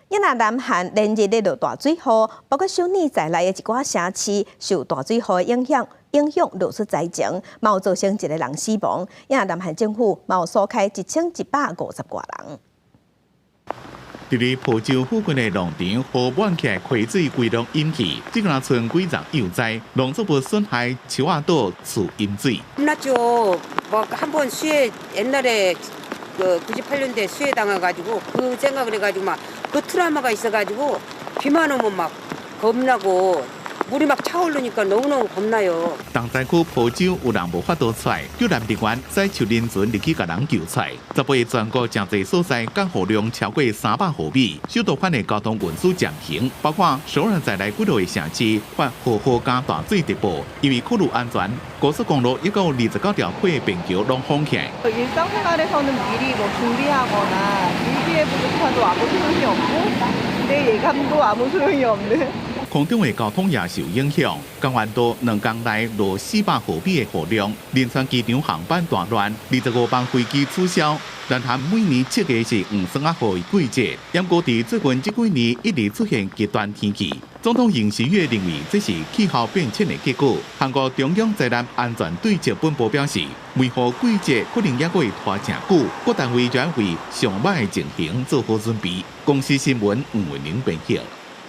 因為南韓連日咧落大水雨，包括首爾在內的一寡城市受大水雨的影響，影響落出災情，嘛有造成一個人死亡。因為南韓政府嘛有疏開1150外人。佇咧坡州附近的農場，雨滿起來溪水規攏淹去，這個村幾十幼災，農作物損害，樹仔倒厝淹水。 겁났죠. 뭐 한 번 수해 옛날에 그 98년도에 수해 당해가지고 그 생각을 해가지고 막 그 트라우마가 있어가지고 비만 오면 막 겁나고 물이 막 차오르니까 너무너무 겁나요. 重災區坡州有人無法度出來，救援人員駛樹林船入去共人救出來。18日全國誠濟所在降雨量超過300毫米，首都圈的交通運輸暫停，包括首爾在內幾個城市發豪雨加大水特報，因為考慮安全，高速公路一共29條跨便橋攏封起來。 일상생활에서는 미리 뭐 준비하거나 일기예보조차도 아무 소용이 없고 내 예감도 아무 소용이 없는. 空中的交通也受影響，江原道兩工內落400毫米的雨量，仁川機場航班大亂，25班飛機取消。南韓每年7月是黃霜仔雨的季節，不過佇最近這幾年一直出現極端天氣。總統尹錫悅認為這是氣候變遷的結果。韓國中央災難安全對策本部表示，梅雨季節可能猶閣會拖誠久，各單位將為上歹的情形做好準備。公視新聞吳偉寧編譯。